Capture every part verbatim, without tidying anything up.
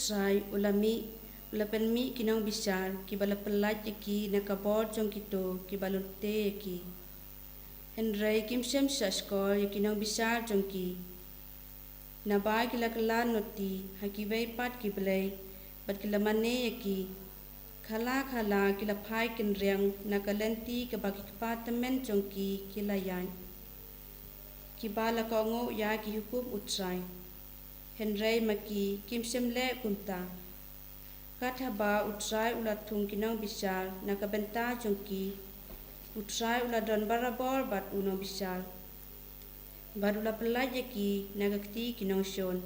Trai u la mih, u la pynmih ki nongbishar, kiba la pyllait ïa ki na ka bor jong kito kiba lute ïa ki. Hynrei kim shym shah shkor ïa ki nongbishar jong ki. Naba ki la kylla noh ha kiwei pat ki blei, bad ki la mane ïa ki. Khala khala ki la phai kynriang na ka lynti kaba ki kpa tymmen jong ki ki la ïaid, kiba la kohnguh ïa ki hukum U Trai. Hynrei ma ki kim shym leh kumta. Kat haba U Trai u la thung ki nongbishar na ka bynta jong ki, U Trai u la don barabor bad u nongbishar, bad u la pyllait ïa ki na ka kti ki nongshun,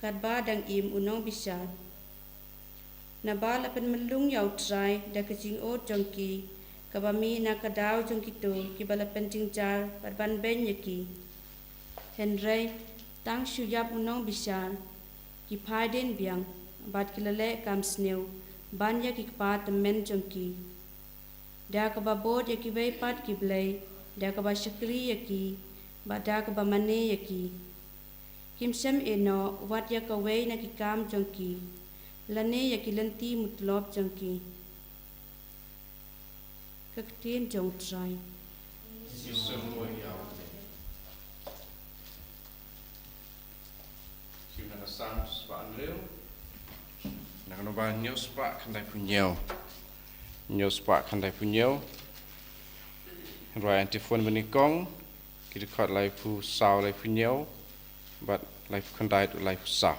katba dang im u nongbishar. Naba la pynmlung ïa U Trai da ka jingud jong ki, kaba mih na ka daw jong kito kiba la pynjynjar bad ban beiñ ïa ki. Hynrei tang shu ïap u nongbishar, ki phai dien biang, bad ki la leh kam sniew ban ïa ki kpa tymmen jong ki, da kaba bud ïa kiwei pat ki blei, da kaba shakri ïa ki, bad da kaba mane ïa ki. Kim shym ïeh noh wat ïa kawei na ki kam jong ki, lane ïa ki lynti mutlop jong ki. Ka ktien jong U Trai. Ïa u Trai. Sim na ka Salm spah hynriew. Na ka nongba hynñiew spah khyndai phew hynñiew. Hynñiew spah khyndai phew hynñiew. Rwai antiphon bad nyngkong. Ki dkhot laiphew saw laiphew hynñiew bad laiphew khyndai haduh laiphew saw.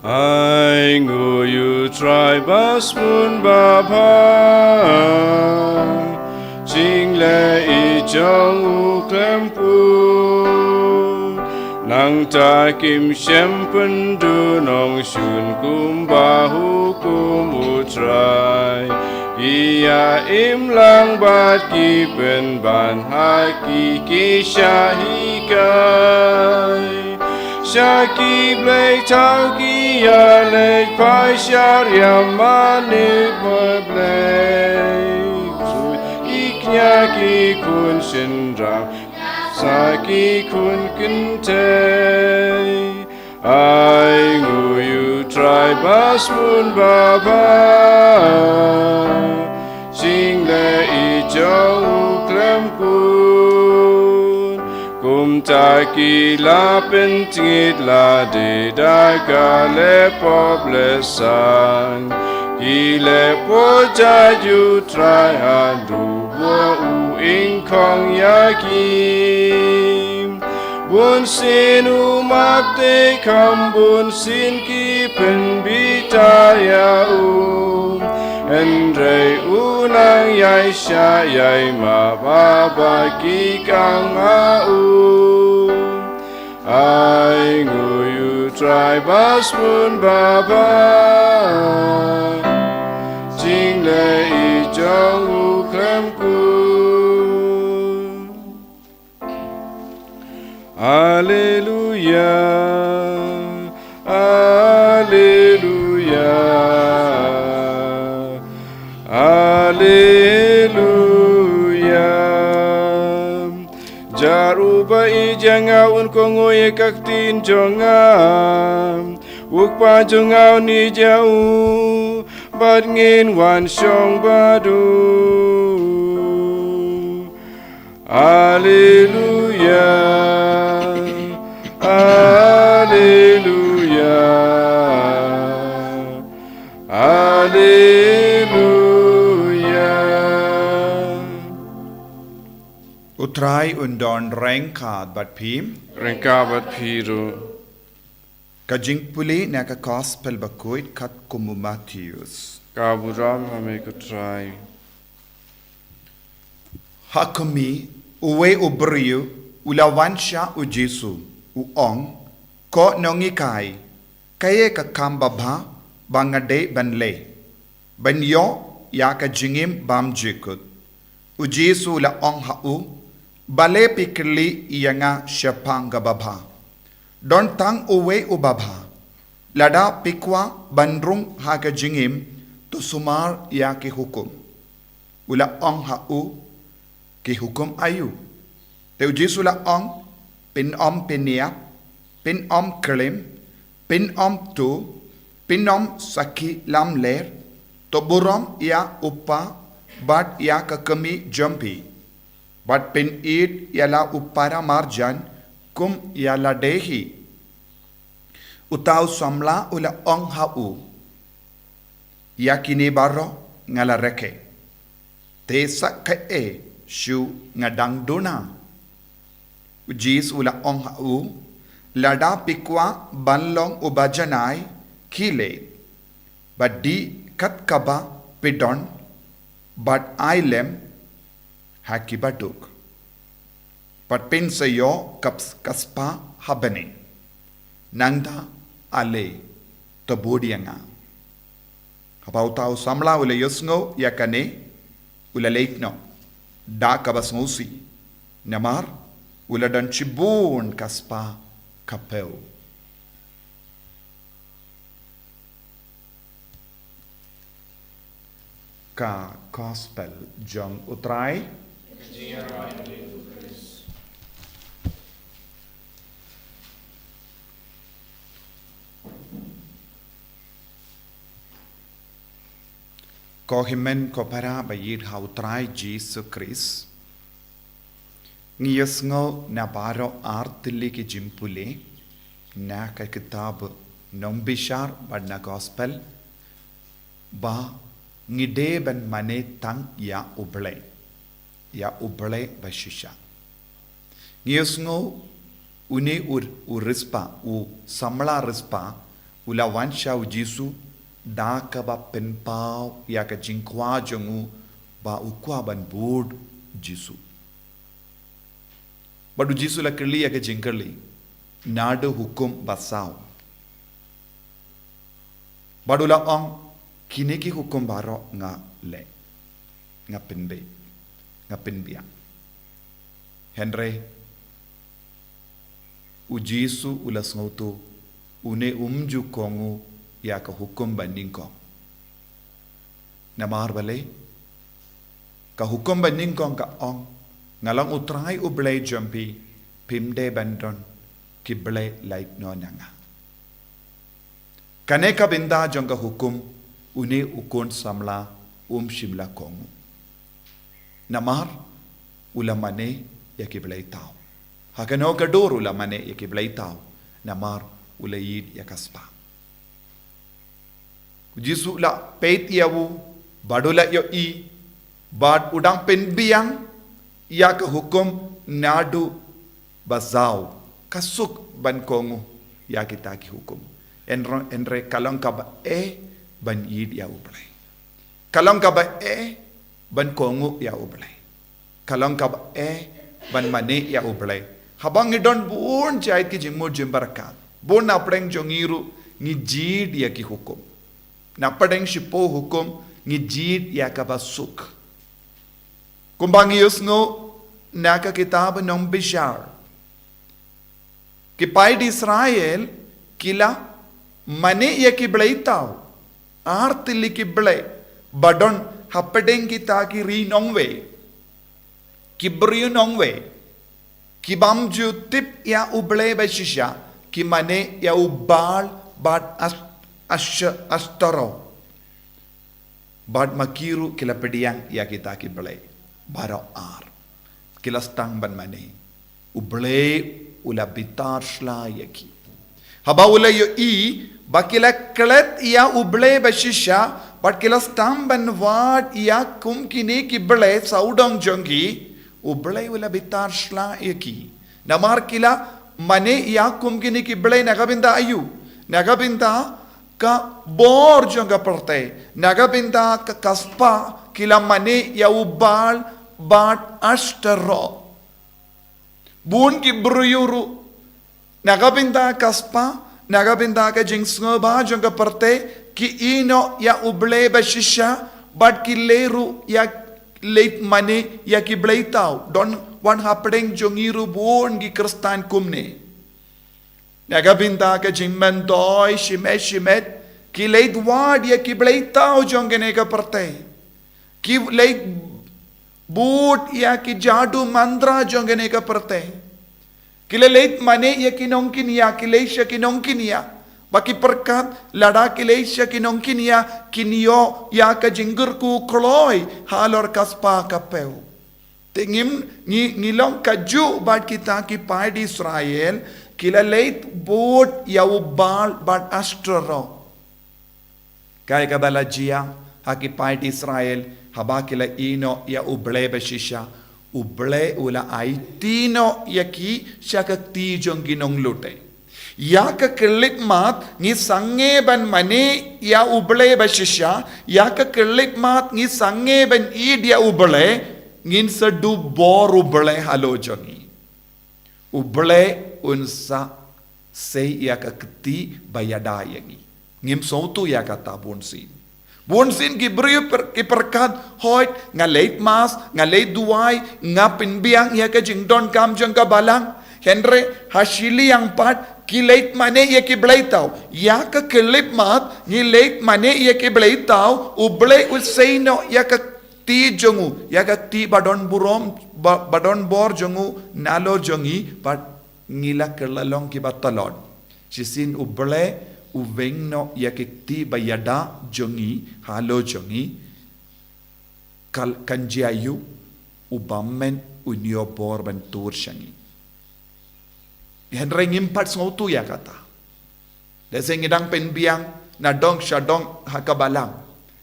Ai nguh ïa U Trai ba sbun ba bha, jingleh i jong u khlem kut. Nangta kim shym pynduh nongshun kumba hukum U Trai. Ki ïa imlang bad ki pynban ha ki ki shah hikai. Sha ki blei thaw ki ïa leit phai shariah mane ba blei. Ki kñia ki khun shynrang sha ki khun kynthei. Ai nguh ïa U Trai ba sbun ba bha, jingleh i jong u khlem kut. Kumta ki la pyntngit lade da ka leh pop leh san. Ki leh pop jait ïa U Trai haduh ba u ïeng khong ïa ki. Bunsien u map te kham bunsien ki pynbitar ïa u. Hynrei u nang ïai shah ïai map haba ki kang ha u. Ai nguh ïa U Trai ba sbun ba bha. Jingleh i jong u khlem kut. Alleluia, alleluia, alleluia. Jar uba ïeit ïa nga un kohnguh ïa ka ktien jong nga. U Kpa jong nga un ïeit ïa u, bad ngin wan shong bad u. Alleluia, alleluia, alleluia. U Trai un don ryngkat bad phi. Ryngkat bad phi ruh. Ka jingpule na ka Gospel bakhuid katkum u Mathaios. Ka burom ha me ko Trai. Ha khmih, uwei u briew u la wan sha u Jisu, u ong, Ko Nonghikai, kaei ka kam babha ba nga dei ban leh, ban ïoh ïa ka jingim bymjukut? U Jisu u la ong ha u, Balei phi kylli ïa nga shaphang ka babha? Don tang uwei u babha. Lada phi kwah ban rung ha ka jingim, to sumar ïa ki hukum. U la ong ha u, ki hukum aïu? Te u Jisu u la ong, phin ym pynïap, phin ym klim, phin ym tu, phin ym sakhi lamler, to burom ïa u kpa bad ïa ka kmie jong phi, bad phin ïeit ïa la u para marjan kum ïa lade hi. Uta u samla u la ong ha u, ïa kine baroh nga la rakhe, te sa kaei shuh nga dang duna? U Jisu u la ong ha u, lada phi kwah ban long uba janai, khie leit, bad dih kat kaba phi don, bad ai lem ha kiba duk, bad phin sa ïoh ka, ka spah ha bneng. Nangta ale, to bud ïa nga. Haba uta u samla u la ïohsngew ïa kane, u la leit noh da kaba sngewsih, namar u la don shibun ka spah ka phew. Ka Gospel jong U Trai. Ko hynmen ko para ba ïeit ha U Trai Jisu Khrist. Ngi ïohsngew na baroh ar tylli ki jingpule na ka kitab Nongbishar bad na Gospel, ba ngi dei ban mane tang ïa U Blei, ïa U Blei ba shisha. Ngi ïohsngew une u, u riewspah, u samla riewspah, u la wan sha U Jisu da kaba pynpaw ïa ka jingkwah jong u ba u kwah ban bud U Jisu. Bad U Jisu u la kylli ïa ka jingkylli naduh hukum ba saw. Bad u la ong, kine ki hukum baroh nga leh, nga pynbeit, nga pynbiang. Hynrei U Jisu u la sngewthuh, une um ju kohnguh ïa ka hukum ba nyngkong. Namar balei? Ka hukum ba nyngkong ka ong, nga long U Trai U Blei jong phi, phim dei ban don ki blei lait noh na nga. Kane ka bynta jong ka hukum, une u khun samla um shym la kohnguh. Namar u la mane ïa ki blei thaw. Ha kano ka dur u la mane ïa ki blei thaw, namar u la ïeit ïa ka spah. U Jisu u la peit ïa u, bad u la ïohi, bad u dang pynbiang ïa ka hukum naduh ba saw, ka suk ban kohnguh ïa kita ki hukum. Hynrei, hynrei ka long kaba eh ban ïeit ïa U Blei. Ka long kaba eh ban kohnguh ïa U Blei. Ka long kaba eh ban mane ïa U Blei. Haba ngi don bun jait ki jingmut jingpyrkhat, bun na pdeng jong ngi ruh ngi jied ïa ki hukum. Na pdeng shiphew hukum ngi jied ïa kaba suk. Kumba ngi ïohsngew na ka kitab Nongbishar, ki paid Israel ki la mane ïa ki blei thaw, ar tylli ki blei ba don hapdeng kita ki ri nongwei, ki briew nongwei, ki bym ju tip ïa U Blei ba shisha, ki mane ïa u Baal bad As-, Ash-, Ashtaro. Bad ma ki ruh ki la pdiang ïa kita ki blei baroh ar. Ki la sdang ban mane. U Blei u la bitar sla ïa ki. Haba u la ïohi ba ki la klet ïa U Blei ba shisha, bad ki la sdang ban wad ïa kum kine ki blei sawdong jong ki, U Blei u la bitar sla ïa ki. Namar ki la mane ïa kum kine ki blei na ka bynta aïu? Na ka bynta ka bor jong ka pyrthei, na ka bynta ka, ka spah, ki la mane ïa u Baal bad Ashtaro. Bun ki briew ruh, na ka bynta ka spah, na ka bynta ka jingsngewbha jong ka pyrthei, ki ïehnoh ïa U Blei ba shisha, bad ki leit ruh ïa, leit mane ïa ki blei thaw. Don wan hapdeng jong ngi ruh bun ki Khristan kumne. Na ka bynta ka jingmyntoi shimet shimet, ki leit wad ïa ki bleitaw jong kane ka pyrthei. Ki leit bud ïa ki jadu mantra jong kane ka pyrthei. Ki la leit mane ïa ki nongkynïa, ki leit sha ki nongkynïa. Ba ki pyrkhat lada ki leit sha ki nongkynïa, kin ïoh ïa ka jingkyrkhu kloi halor ka spah ka phew. Te ngim, ngi, ngi long kajuh bad kita ki paid Israel, ki la leit bud ïa u Baal bad Ashtoreth. Kaei kaba la jia ha ki paid Israel haba ki la ïehnoh ïa U Blei ba shisha? U Blei u la aiti noh ïa ki sha ka kti jong ki nonglute. Ïa ka khyllipmat ngi sangeh ban mane ïa U Blei ba shisha, ïa ka khyllipmat ngi sangeh ban ïeit ïa U Blei, ngin sa duh bor U Blei halor jong ngi. U Blei un sa sei ïa ka kti ba ïada ïa ngi. Ngim sngewthuh ïa kata bunsien. Bunsien ki briew per-, ki pyrkhat, hoid, nga leit mass, nga leit duwai, nga pynbiang ïa ka jingdonkam jong ka balang. Hynrei ha shiliang pat ki leit mane ïa ki bleitaw. Ïa ka khyllipmat ngi leit mane ïa ki bleitaw, U Blei u sei noh ïa ka kti jong u, ïa ka kti ba don burom, ba, ba don bor jong u nalor jong ngi, bad ngi la kylla long kiba tlot. Shisien U Blei u weng noh ïa ka kti ba ïada jong ngi halor jong ngi. Kal-, kan jia aïu? U bymmen un ïoh bor ban tur sha ngi. Hynrei ngim pat sngewthuh ïa kata. Lehse ngi dang pynbiang na dong sha dong ha ka balang.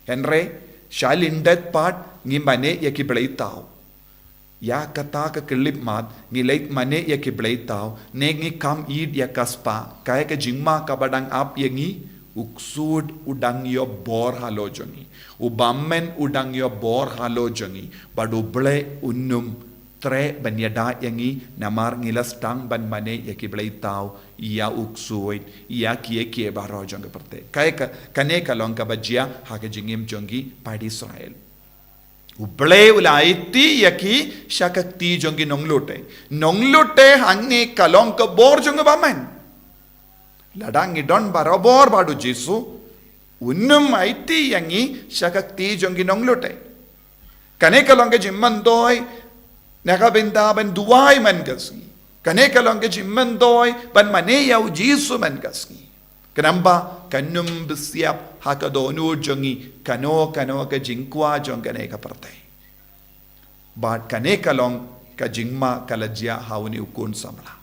Hynrei sha lyndet pat ngi mane ïa ki bleitaw. Ïa kata ka khyllipmat, ngi leit mane ïa ki bleitaw, ne ngi kam ïeit ïa ka spah, kaei ka jingma kaba dang ap ïa ngi? U ksuid u dang ïoh bor halor jong ngi. U bymmen u dang ïoh bor halor jong ngi. Bad U Blei un ym treh ban ïada ïa ngi namar ngi la sdang ban mane ïa ki bleitaw, ïa u ksuid, ïa kiei kiei baroh jong ka pyrthei. Kaei ka, kane ka long kaba jia ha ka jingim jong ki paid Israel. U Blei u la aiti ïa ki sha ka kti jong ki nonglute. Nonglute hangne ka long ka bor jong u bymmen. Lada ngi don barabor bad U Jisu, un ym aiti ïa ngi sha ka kti jong ki nonglute. Kane ka long ka jingmyntoi na ka bynta ban duwai man ka sngi. Kane ka long ka jingmyntoi ban mane ïa U Jisu man ka sngi. Khnang ba kan ym bisiap ha ka dohnud jong ngi kano kano ka jingkwah jong kane ka pyrthei. Bad kane ka long ka jingma ka la jia ha une u khun samla.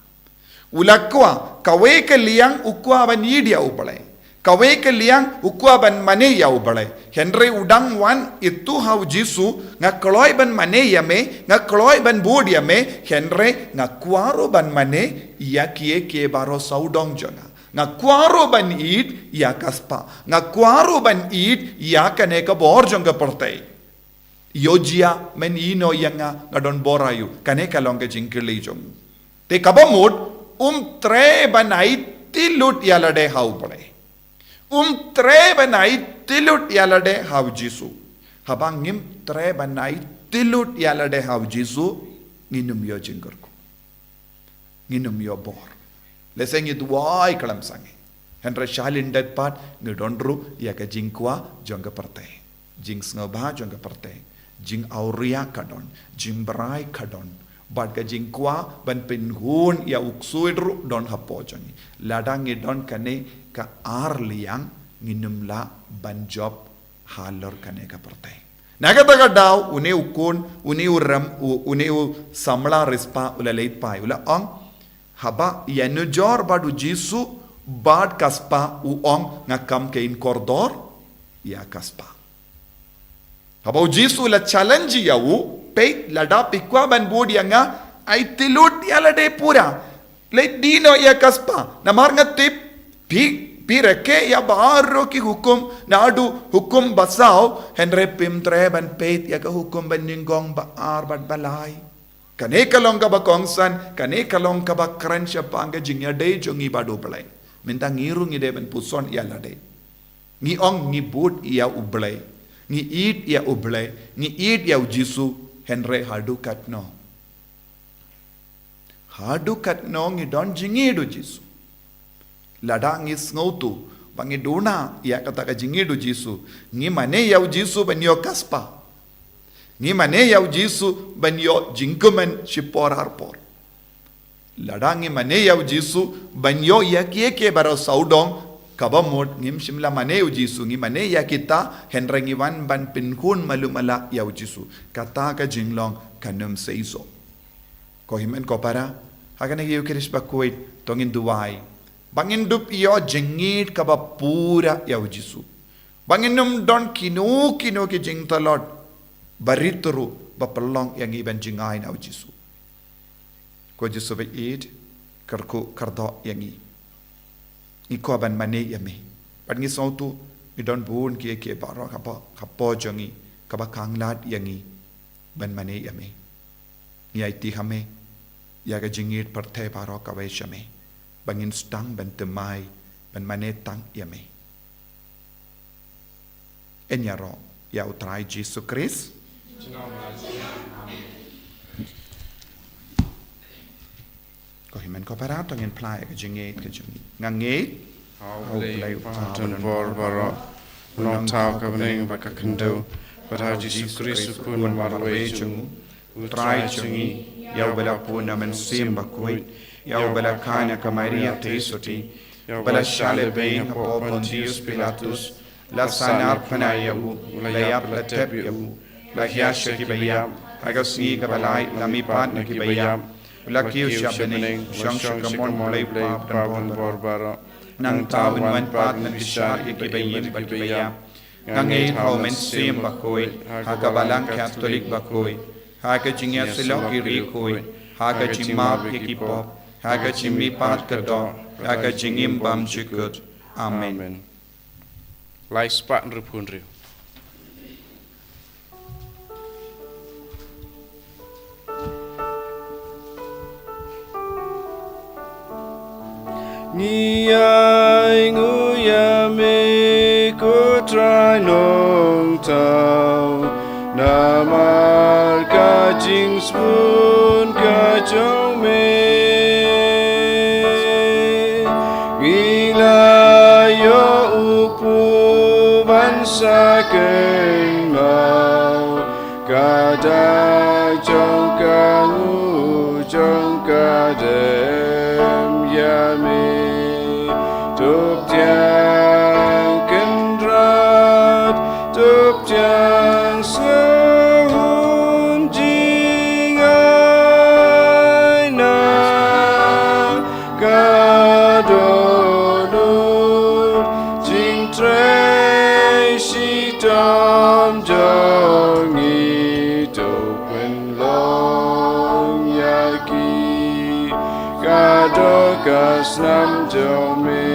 U la kwah, kawei ka liang u kwah ban ïeit ïa U Blei. Kawei ka liang u kwah ban mane ïa U Blei. Hynrei u dang wan ïathuh ha U Jisu, nga kloi ban mane ïa me, nga kloi ban bud ïa me, hynrei nga kwah ruh ban mane ïa kiei kiei baroh sawdong jong nga. Nga kwah ruh ban ïeit ïa ka spah. Nga kwah ruh ban ïeit ïa kane ka bor jong ka pyrthei. Ïoh jia men ïehnoh ïa nga, nga don bor aïu? Kane ka long ka jingkylli jong u. Te kaba mut, um treh ban aiti lut ïa lade ha U Blei. Um treh ban aiti lut ïa lade ha U Jisu. Haba ngim treh ban aiti lut ïa lade ha U Jisu, ngin ym ïoh jingkyrkhu. Ngin ym ïoh bor. Lehse ngi duwai khlem sangeh. Hynrei sha lyndet pat ngi don ruh ïa ka jingkwah jong ka pyrthei. Jingsngewbha jong ka pyrthei. Jingawria ka don. Jingbrai ka don. Bad ka jingkwah ban pynhun ïa u ksuid ruh don hapoh jong ngi. Lada ngi don kane ka ar liang, ngin ym lah ban jop halor kane ka pyrthei. Na kata ka daw, une u khun, une u rem, u-, une u samla riewspah u la leit phai, u la ong, haba ïanujor bad U Jisu bad ka spah, u ong, nga kham kein kordor ïa ka spah. Haba U Jisu u la challenge ïa u, peit, lada phi kwah ban bud ïa nga, aiti lut ïa lade pura. Leit die noh ïa ka spah. Namar nga tip, phi, phi rakhe ïa baroh ki hukum, naduh hukum basaw, hynrei phim treh ban peit ïa ka hukum banyngkong, ba ar bad ba lai. Kane ka long kaba kongsan, kane ka long kaba kren shaphang ka jingïadei jong ngi bad U Blei. Mynta ngi ruh ngi dei ban puson ïa lade. Ngi ong ngi bud ïa U Blei. Ngi ïeit ïa U Blei. Ngi ïeit ïa U Jisu, hynrei haduh katno? Haduh katno ngi don jingïeit U Jisu? Lada ngi sngewthuh ba ngi duna ïa kata ka jingïeit u Jisu, ngi mane ïa u Jisu ban ïoh ka spah. Ngi mane ïa u Jisu ban ïoh jingkmen shipor arpor. Lada ngi mane ïa u Jisu ban ïoh ïa kiei kiei baroh sawdong, kaba mut ngim shym la mane ïa u Jisu, ngi mane ïa kita, hynrei ngi wan ban pynkhun malu mala ïa u Jisu. Kata ka jinglong kan ym seisoh. Ko hynmen ko para, ha kane ka Ïukharist bakhuid, to ngin duwai ba ngin dup ïoh jingïeit kaba pura ïa u Jisu. Ba ngin ym don kino kino ki jingtlot barit ruh ba pynlong ïa ngi ban jngai na u Jisu. Ko Jisu ba ïeit, kyrkhu kyrdoh ïa ngi. Ngi kwah ban mane ïa me. Bad ngi sngewthuh ngi don bun kiei kiei baroh hapoh, hapoh jong ngi, kaba khanglad ïa ngi ban mane ïa me. Ngi aiti ha me ïa ka jingïeit pyrthei baroh kawei sha me, ba ngin sdang ban thymmai ban mane tang ïa me. Yn ïaroh ïa u Trai Jisu Khrist. Ko hynmen ko para, to ngin phla ïa ka jingïeit ka jong ngi. Nga ngeit ha u Blei u Kpa badonbor baroh, u Nongthaw ka bneng bad ka khyndew, bad ha u Jisu Khrist u Khun marwei jong u, u Trai jong ngi, ïa uba la pun na u Mynsiem Bakhuid, ïa uba la kha na ka Maria Theisotti, ïa uba la shah lehbeiñ hapoh Pontius Pilatus, la sahnarphna ïa u, la ïap la tep ïa u, la hiar sha kiba ïap, ha ka sngi kaba lai la mihpat na kiba ïap, la kiew sha bneng, shong sha ka mon u Blei u Kpa badonbor baroh. Nangta un wan pat ban bishar ïa kiba im bad kiba ïap. Nga ngeit ha u Mynsiem Bakhuid, ha ka Balang Katholik bakhuid, ha ka jingïasyllok ki riewkhuid, ha ka jingmap ïa ki pop, ha ka jingmihpat ka doh, ha ka jingim bymjukut. Amen. Amen. Lai spah hynriewphew hynriew. Ngi ainguh ïa me ko Trai Nongthaw, namar ka jingsbun ka jong me. Ngi la ïoh u pu ban sa kynmaw, ka dak jong ka nguh jong ka dem ïa me. To pdiang kynrad, to pdiang sngewhun jingaina, ka dohnud jingtrei shitom jong ngi, to pynlong ïa ki ka doh ka snam jong me.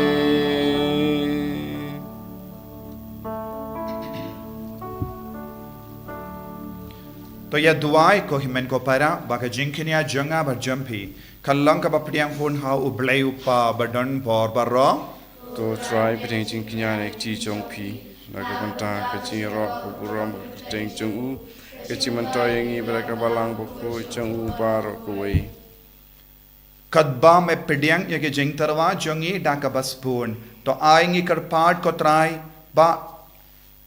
To ïa duwai ko hynmen ko para, ba ka jingkñia jong nga bad jong phi kan long kaba pdiang hun ha u Blei u Kpa badonbor baroh. To Trai pdiang jingkñia na ka kti jong phi, na ka bynta ka jingïaroh ka burom ka kyrteng jong u, ka jingmyntoi ïa ngi bad ka Balang Bakhuid jong u baroh kawei. Katba me pdiang ïa ki jingtyrwa jong ngi da kaba sbun, to ai ngi kyrpad ko Trai, ba,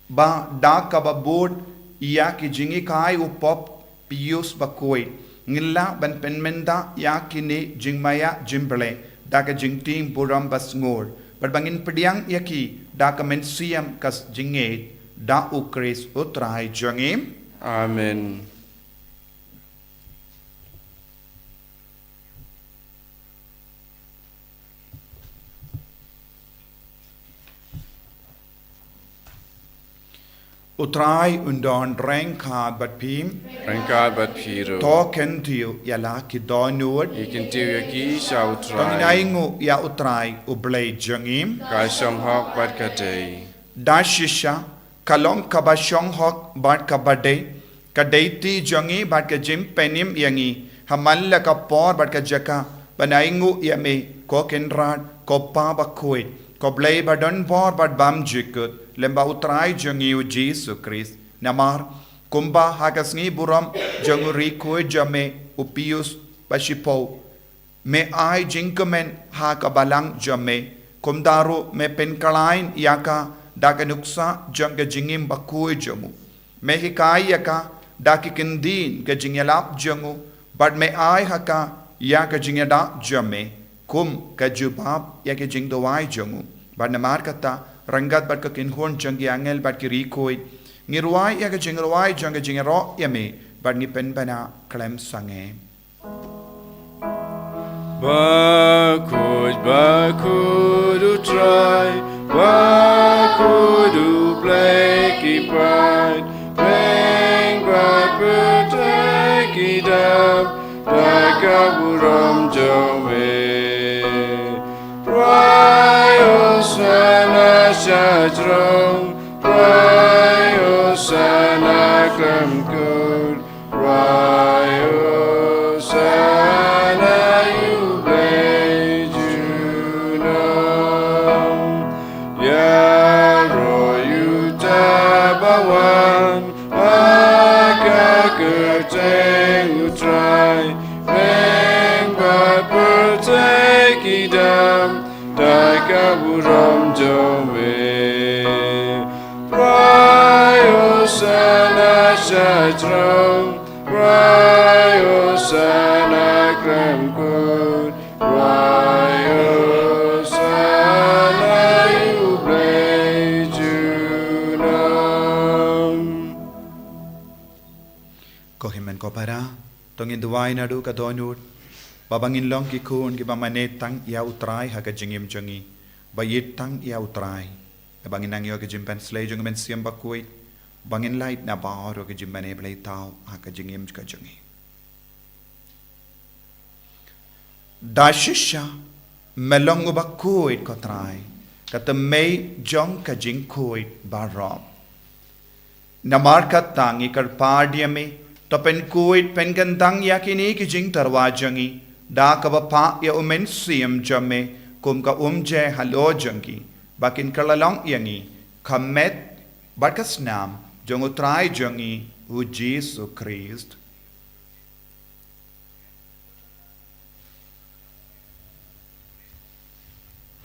ba da kaba bud ïa ki jinghikai u Pope Pius Bakhuid, ngin lah ban pynmynta ïa kine jingmaïa jingblei da ka jingtieng burom basngur, bad ba ngin pdiang ïa ki da ka mynsiem ka jingngeit, da u Khrist u Trai jong ngi. Amen. U Trai un don ryngkat bad phi. Ryngkat bad phi ruh. To kyntiew ïa la ki dohnud. Ngi kyntiew ïa ki sha u Trai. To ngin ainguh ïa u Trai u Blei jong ngi. Ka shong hok bad ka dei. Da shisha, ka long kaba shong hok bad kaba dei, ka dei ti jong ngi bad ka jingpynim ïa ngi, ha man la ka por bad ka jaka, ban ainguh ïa me, ko Kynrad, ko Pa Bakhuid, ko Blei badonbor bad bymjukut, lem bad u Trai jong ngi u Jisu Khrist. Namar, kumba ha ka sngi burom jong u riewkhuid jong me u Pius ba shiphew, me ai jingkmen ha ka balang jong me, Kumta ruh me pynkhlaiñ ïa ka da ka nuksa jong ka jingim bakhuid jong u. Me hikai ïa ka da ki kyndit ka jingïalap jong u, bad me ai ha ka ïa ka jingïada jong me kum ka jubab ïa ka jingduwai jong u. Bad namar kata, ryngkat bad ka kynhun jong ki angel bad ki riewkhuid, ngi rwai ïa ka jingrwai jong ka jingïaroh ïa me, bad ngi pynbna khlem sangeh. Bakhuid, bakhuid U Trai, bakhuid U Blei ki paid, bad pyrthei ki dap da ka burom jong me. Rwai Hosana sha jrong, rwai Hosana khlem kut, rwai Hosana ïa U Blei junom. Ïaroh ïa uta uba wan ha ka kyrteng U Trai, bad pyrthei ki dap da ka burom jong me. Rwai Hosana sha jrong, rwai Hosana khlem kut, rwai Hosana ïa U Blei junom. Ko hynmen ko para, to ngin duwai naduh ka dohnud, ba ba ngin long ki khun kiba mane tang ïa U Trai ha ka jingim jong ngi, ba ïeit tang ïa U Trai. Ba ngin nang ïoh ka jingpynshlei jong U Mynsiem Bakhuid, ba ngin lait na baroh ka jingmane bleithaw ha ka jingim ka jong ngi. Da shisha me long uba khuid ko Trai, ka tymmen jong ka jingkhuid baroh. Namar kata ngi kyrpad ïa me, to pynkhuid pynkyntang ïa kine ki jingtyrwa jong ngi da kaba phah ïa U Mynsiem jong me kum ka umjer halor jong ki, ba kin kylla long ïa ngi ka met bad ka snam jong U Trai jong ngi U Jisu Khrist.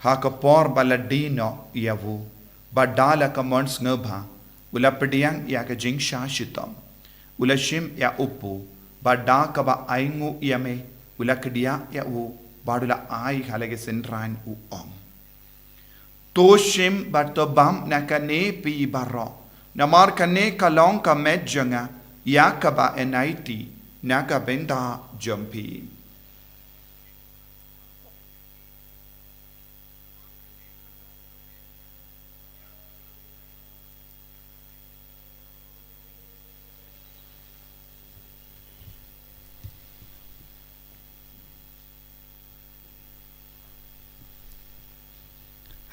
Ha ka por ba la die noh ïa u, bad da la ka mon sngewbha, u la pdiang ïa ka jingshah shitom, u la shim ïa u pud, bad da kaba ainguh ïa me, u la kdiah ïa u, bad u la ai ha la ki synran, u ong: To shim bad to bam na kane phi baroh, namar kane ka long ka met jong nga, ïa kaba yn aiti na ka bynta jong phi.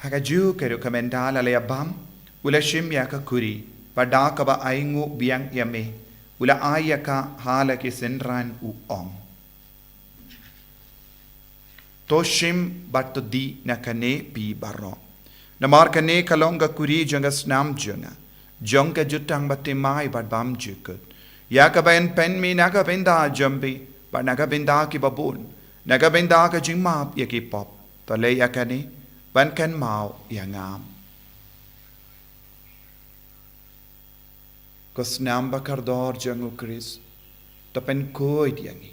Ha kajuh ka rukom, ynda la ïa bam, u la shim ïa ka khuri, bad da kaba ainguh biang ïa me, u la ai ïa ka ha la ki synran, u ong: To shim bad to die na kane phi baroh, namar kane ka long ka khuri jong ka snam jong nga, jong ka jutang bathymmai bad bymjukut, ïa kaba yn pynmih na ka bynta jong phi bad na ka bynta kiba bun, na ka bynta ka jingmap ïa ki pop. To leh ïa kane ban kynmaw ïa nga. Ko snam bakordor jong U Khrist, to pynkhuid ïa ngi.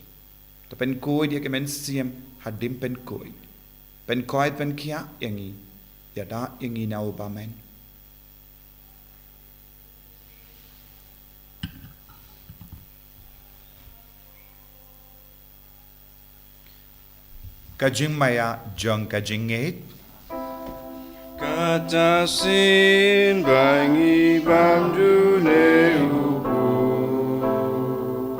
To pynkhuid ïa ka mynsiem hadien pynkhuid. Pynkhuid pynkhiah ïa ngi, ïada ïa ngi na u bymman. Ka jingmaïa jong ka jingngeit. Kata shisien ba ngi bam dune u pud,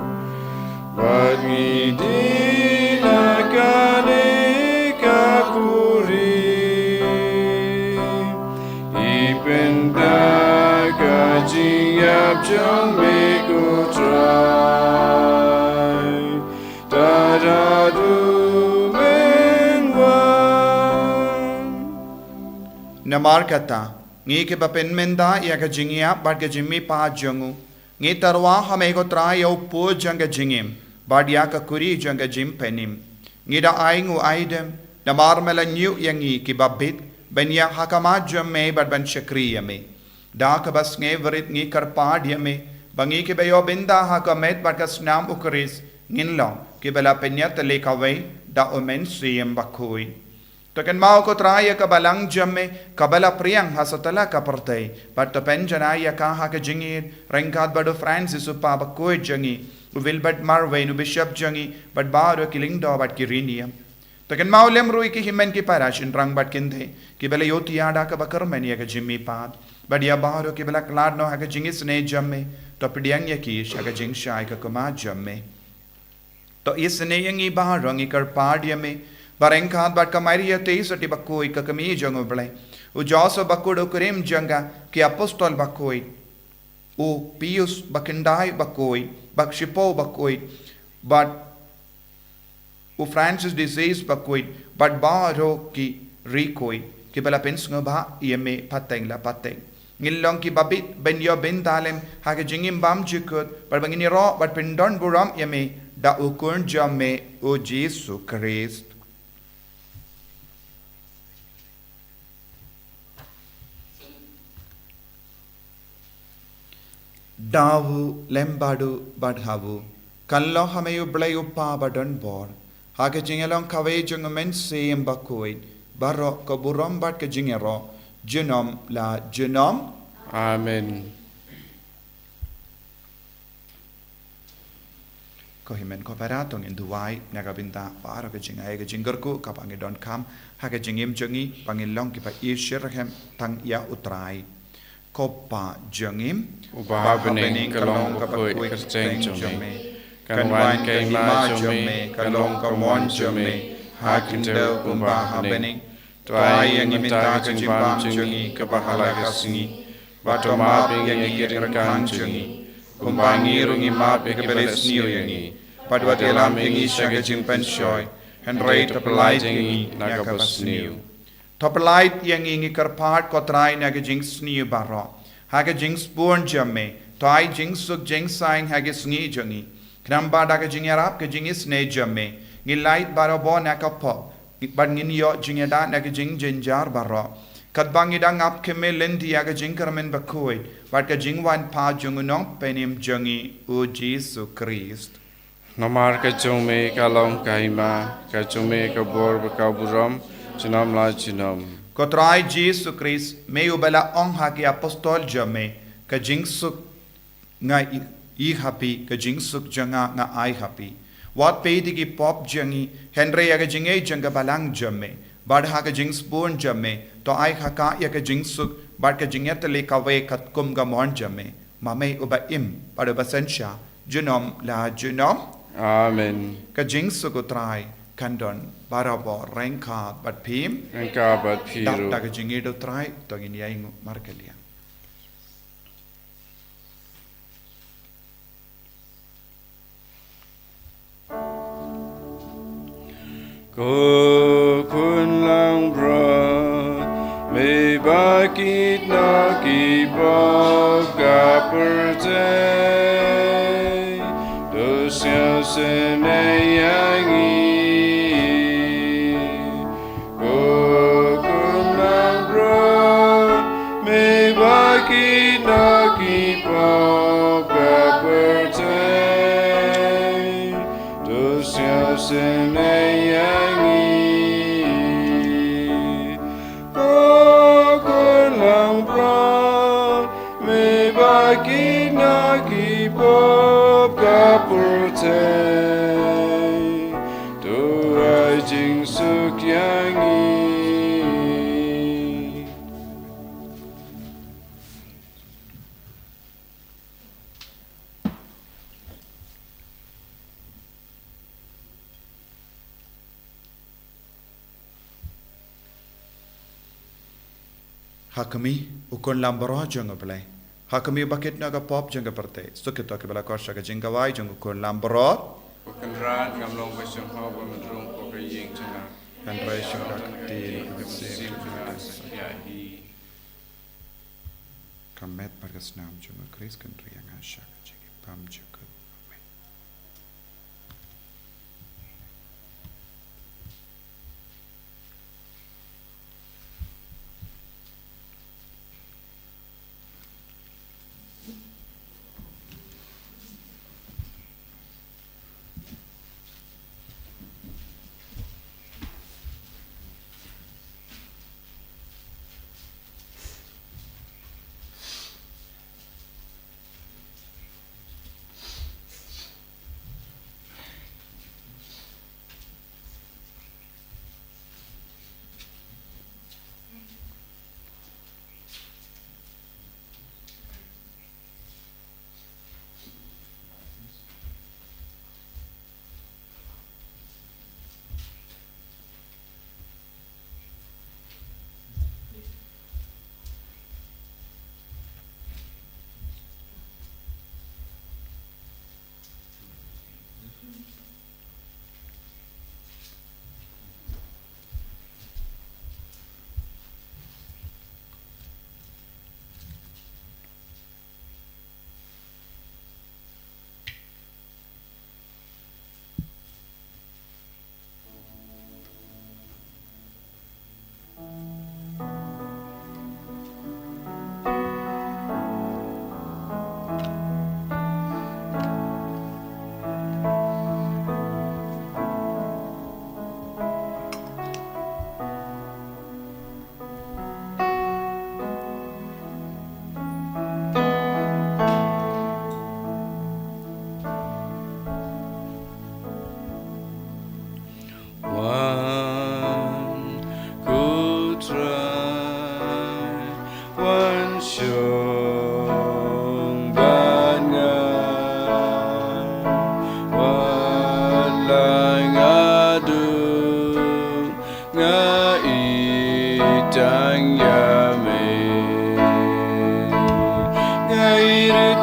bad ngi die na kane ka khuri, i pynda ka jingïap jong me ko Trai. Namar kata, ngi kiba pynmynta ïa ka jingïap bad ka jingmihpat jong u, ngi tyrwa ha me ko Trai ïa u pud jong ka jingim, bad ïa ka khuri jong ka jingpynim. Ngi da ainguh aidem, namar me la ñiuh ïa ngi kiba bit, ban ïaid ha khmat jong me bad ban shakri ïa me. Da kaba sngewrit ngi kyrpad ïa me ba ngi kiba ïoh bynta ha ka met bad ka snam u Khrist ngin long kiba la pynïatylli kawei da u Mynsiem Bakhuid. To kynmaw ko Trai ïa ka balang jong me kaba la pdiang ha satlak ka pyrthei, bad to pynjanai ïa ka ha ka jingïeit ryngkat bad u Francis u Pa bakhuid jong ngi, u Wilbert Marwein u Bishop jong ngi, bad baroh ki lyngdoh bad ki riewniam. To kynmaw lem ruh ïa ki hynmen ki para shynrang bad kynthei kiba la ïohthiah da kaba kyrmen ïa ka jingmihpat, bad ïa baroh kiba la khlad noh ha ka jingisynei jong me, to pdiang ïa ki sha ka jingshai ka khmat jong me. To isynei ïa ngi baroh, ngi kyrpad ïa me ba ryngkat bad ka Maria Theisotti bakhuid ka kmie jong u Blei, u Joseph bakhuid u kurim jong ka, ki apostol bakhuid, u Pius bakhyndai bakhuid, bak shiphew bakhuid, bad u Francis de Sales bakhuid, bad baroh ki riewkhuid kiba la pynsngewbha ïa me pateng la pateng. Ngin long kiba bit ban ïoh bynta lem ha ka jingim bymjukut, bad ba ngin ïaroh bad pyndonburom ïa me da u Khun jong me u Jisu Khrist. Da u lem bad u bad ha u, kan long ha me U Blei U Kpa badonbor, ha ka jingïalong kawei jong u Mynsiem Bakhuid, baroh ka burom bad ka jingïaroh junom la junom. Amen. Ko hynmen ko para, to ngin duwai na ka bynta baroh ka jingai ka jingkyrkhu kaba ngi donkam ha ka jingim jong ngi, ba ngin long kiba ishitrhem tang ïa u Trai. Ko Pa jong ngi uba ha bneng, ka long ka bakhuid ka kyrteng jong me. Kan wan ka hima jong me, ka long ka mon jong me ha khyndew kumba ha bneng. To ai ïa ngi mynta ka jingbam jong ngi kaba ha la ka sngi, bad to map ïa ngi ki ryngkang jong ngi, kumba ngi ruh ngi map ïa kiba la sniew ïa ngi. Bad wat ïalam ïa ngi sha ka jingpynshoi, hynrei to pyllait ïa ngi na kaba sniew. To pyllait ïa ngi, ngi kyrpad ko Trai, na ka jingsniew baroh, ha ka jingsbun jong me, to ai jingsuk jingsaiñ ha ka sngi jong ngi. Khnang ba da ka jingïarap ka jingisynei jong me, ngin lait barabor na ka pop, bad ngin ïoh jingïada na ka jingjynjar baroh, katba ngi dang ap khmih lynti ïa ka jingkyrmen bakhuid bad ka jingwan pat jong u Nongpynim jong ngi u Jisu Khrist. Namar ka jong me ka long ka hima, ka jong me ka bor bad ka burom junom la junom. Ko Trai Jisu Khrist, me uba la ong ha ki apostol jong me, ka jingsuk nga i, i ha phi, ka jingsuk jong nga nga ai ha phi. Wat peit ïa ki pop jong ngi, hynrei ïa ka jingngeit jong ka balang jong me. Bad ha ka jingsbun jong me, to ai ha ka ïa ka jingsuk bad ka jingïatylli kawei katkum ka mon jong me, ma me uba im bad uba synshar junom la junom. Amen. Ka jingsuk u Trai kan don barabor ryngkat bad phi. Ryngkat bad phi ruh. Dap da ka jingïeit u Trai, to ngin ïainguh markylliang. Ko Khun langbrot, me ba kit na ki pop ka pyrthei, to sngewsynei ïa ngi. Ko Khun langbrot, me ba kit na ki pop ka pyrthei, to sngewsynei ïa ngi. Ko Khun langbrot, me ba kit na ki pop ka pyrthei, to ai jingsuk ïa ngi. Ha khmih u Khun langbrot jong u Blei, ha khmih ba kit na ka pop jong ka pyrthei, suk ïa kito kiba la khot sha ka jingkawai jong u Khun langbrot. Ko Kynrad, ngam long ba sngewbha ban rung ha ka ïing jong nga, hynrei sngewbha kti ïa ka mynsiem jong nga sa khia hi. Ka met bad ka snam jong u Khrist kan ri ïa nga sha ka jingim bymjukut. Amen.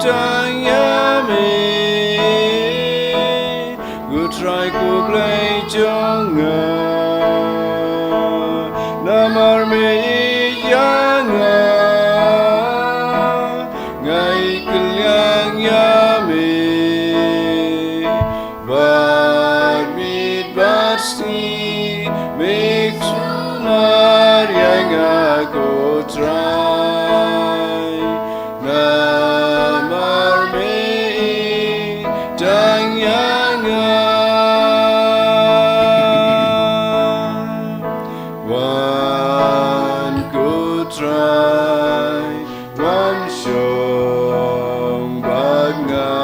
Tang ïa me, ko Trai ko Blei jong nga. Namar me ïeit ïa nga, nga ïeit kylliang ïa me. Bad miet bad sngi me sumar ïa nga, ko Trai. Namar me ïeit tang ïa nga. Wan, ko Trai, wan shong bad nga.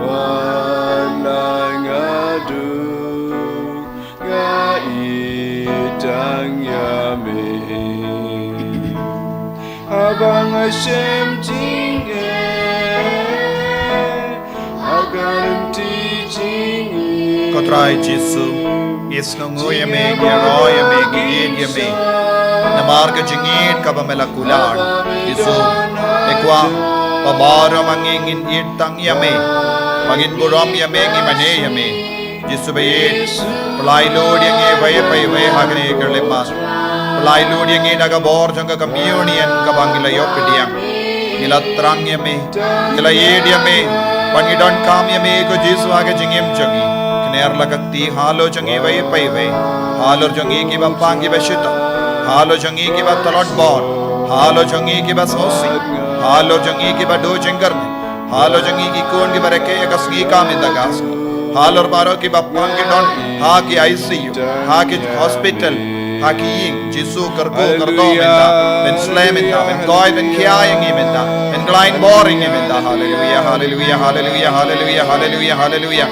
Wan la nga duk, nga ïeit tang ïa me. Haba nga shem jingeh, ha ka lynti jingim, ko Trai Jisu, ngi sngewnguh ïa me, ngi ïaroh ïa me, ngi ïeit ïa me. Namar ka jingïeit kaba me la kular, Jisu, me kwah ba baroh ma ngi ngin ïeit tang ïa me, ba ngin burom ïa me, ngin mane ïa me. Jisu ba ïeit, pynlait lut ïa ngi iwei pa iwei ha kane ka lymmat. Pynlait lut ïa ngi da ka bor jong ka communion kaba ngi la ïoh pdiang. Ngi la thrang ïa me, ngi la ïeit ïa me, bad ngi donkam ïa me, ko Jisu, ha ka jingim jong ngi. Kner la ka kti halor jong ngi iwei pa iwei, halor jong ngi kiba pang kiba shitom, halor jong ngi kiba tlot bor, halor jong ngi kiba sngewsih, halor jong ngi kiba duh jingkyrmen, halor jong ngi ki khun kiba rakhe ïa ka sngi ka mynta ka sngi, halor baroh kiba pang ki don ha ki I C U, ha ki hospital, ha ki ïing. Jisu, kyrkhu kyrdoh mynta, pynslem mynta, pynkoit pynkhia ïa ngi mynta, pynkhlaiñ bor ïa ngi mynta. Haleluia, haleluia, haleluia, haleluia, haleluia, haleluia.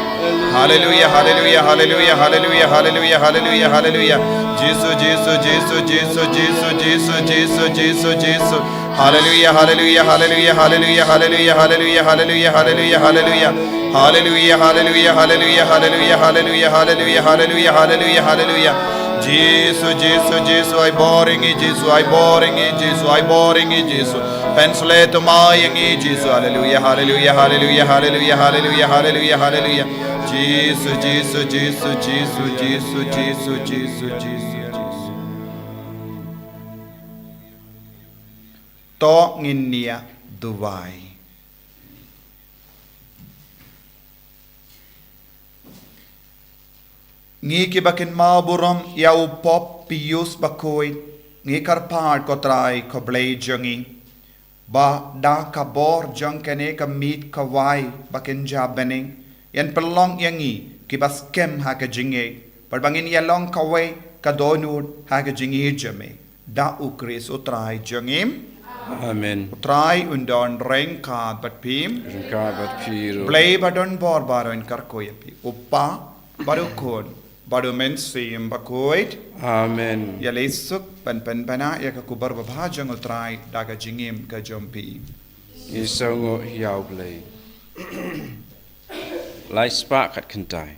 Haleluia, haleluia, haleluia, haleluia, haleluia, haleluia, haleluia. Jisu, Jisu, Jisu, Jisu, Jisu, Jisu, Jisu, Jisu, Jisu. Haleluia, haleluia, haleluia, haleluia, haleluia, haleluia, haleluia, haleluia, haleluia. Haleluia, haleluia, haleluia, haleluia, haleluia, haleluia, haleluia, haleluia. Jisu, Jisu, Jisu, ai bor ïa ngi, Jisu, ai bor ïa ngi, Jisu, ai bor ïa ngi, Jisu. Pynsleh thymmai ïa ngi, Jisu. Haleluia, haleluia, haleluia, haleluia, haleluia, haleluia, haleluia. Jisu, Jisu, Jisu, Jisu, Jisu, Jisu, Jisu, Jisu. To ngin ïa duwai. Ngi kiba kynmaw burom ïa u Pope Pius bakhuid, ngi kyrpad, ko Trai, ko Blei jong ngi, ba da ka bor jong kane ka miet kawei ba kynja bneng, yn pynlong ïa ngi kiba skhem ha ka jingngeit, bad ba ngin ïa long kawei ka dohnud ha ka jingïeit jong me. Da U Khrist U Trai jong ngi. Amen. U Trai un don ryngkat bad phi. Ryngkat bad phi ruh. Blei ba don bor baroh un kyrkhu ïa phi. U Kpa, bad U Khun, bad U Mynsiem Bakhuid. Amen. Ïaleh suk ban pynbna ïa ka khubor babha jong U Trai da ka jingim ka jong phi. Ngi sngewnguh ïa U Blei. Lai spah khatkhyndai.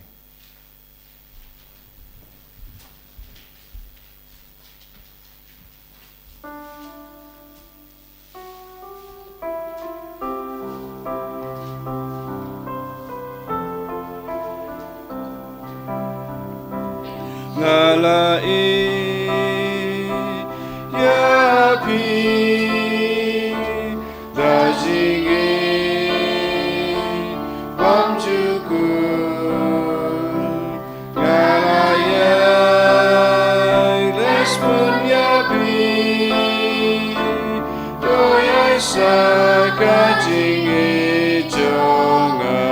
Nga la ïeit ïa phi da jingïeit bymjukut. Nga la ïaleh bun ïa phi, to ïaishah ka jingïeit jong nga.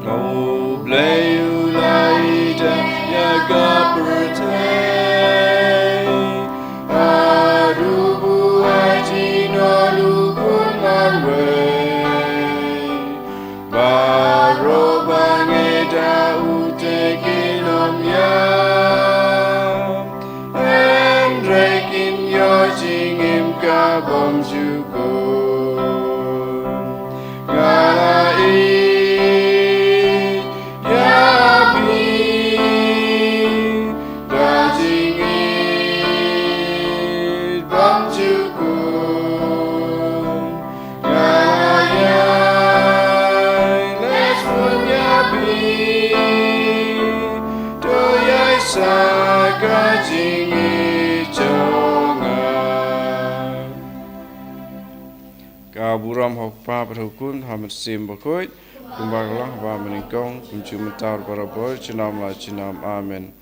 Nga U Blei u la ïeit ïa ka pyrthei, haduh ba u aiti noh U Khun marwei. Baroh ba ngeit ha u te kin ym ïap, hynrei kin ïoh jingim ka bymjukut. Nga la ïeit ïa phi da jingïeit bymjukut. Ka burom ha u Kpa bad ha u Khun, ha u Mynsiem Bakhuid, kumba ka long ha ba mynnyngkong, kumjuh mynta barabor, junom la junom. Amen.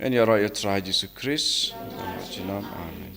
Yn ïaroh ïa u Trai Jisu Khrist, junom la junom. Amen.